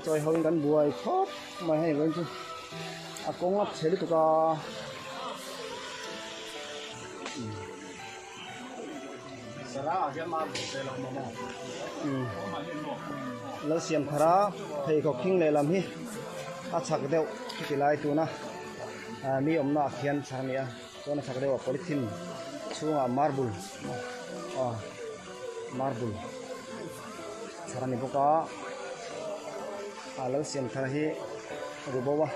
Chawi ho in kan buai khawp mai hei vawiin chu a kawng a chhe lutuk a. Lal siam thar a pheikhawk khing lehlam hi a chhak deuh chuti lai tuna mi awmna ah khian chhak a ni a chuan a chhak deuh ah polythene chhungah marble aw marble chhar a ni bawk a a lal siam thar hi rubo a.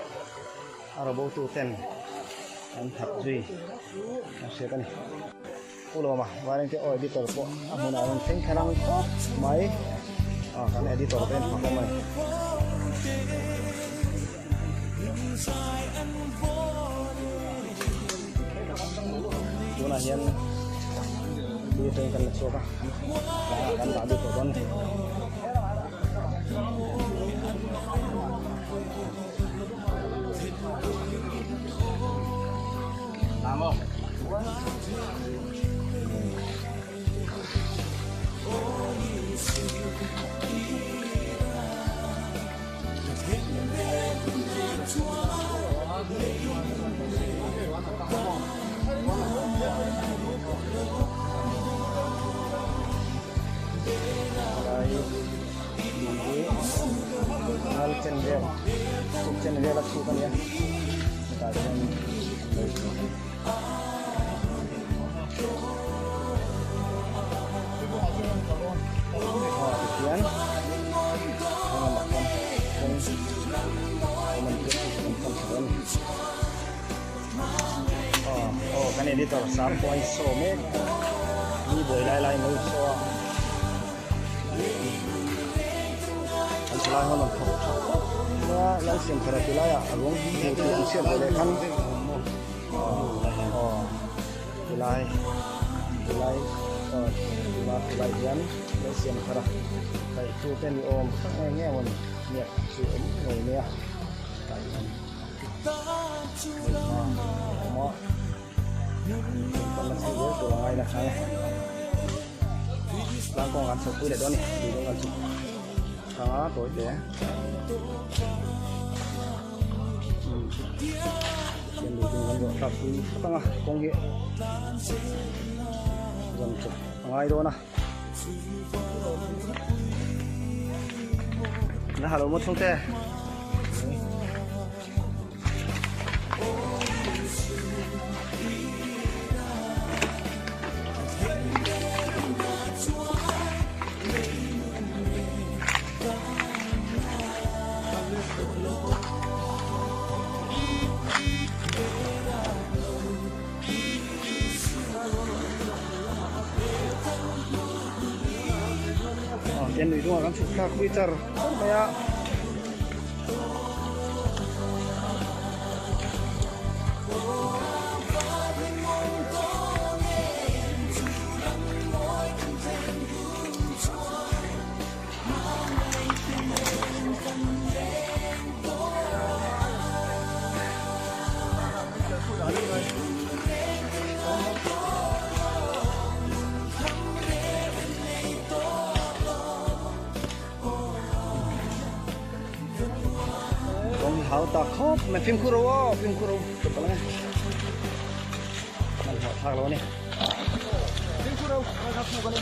A robo tu ten an that zui a hriat a ni. Pu Lawma Vairengte aw editor pawh a hmunah rawn thleng kher ang khawp mai. Aw kan editor te an hma khawp mai. Tunah hian tui atangin kan la chhuak a, kan dah lut tawh dawn a ni. Ngal chen vel chuk chen vel a chhuk a nia hetah chuan aw tihian lamah chuan kawng awm an tih an pan chho a ni aw aw kan editor sam pawh a insaw mek mi buai lai lai in lo insaw a. An thalai ho rawn thawk tha khawp mai a, Lalsiamthara ti laiah a ruang hmu tih an hriat ve leh khan aw tilai tilai aw tuna tilai hian Lalsiamthara kaihtu te ni awm tak nge nge maw ni hniak chu awm ngei mai a tah hian hmunhma a awm a. Tlang kawng an chho pui leh dawn a ni tui dawng kan chhuk thang a tawi te khian lui dung kan zawh thlak pui phawt ang a kawng hi zawn chawp a ngai dawn a la ha lo maw chhungte. Tian lui dungah kan chhuk thlak pui char char mai a. Kawng hau ta khawp mai fimkhur ro aw fimkhur ro ka palang e man hauh thlak lo a ni fimkhur ro ka kha phuk a ni.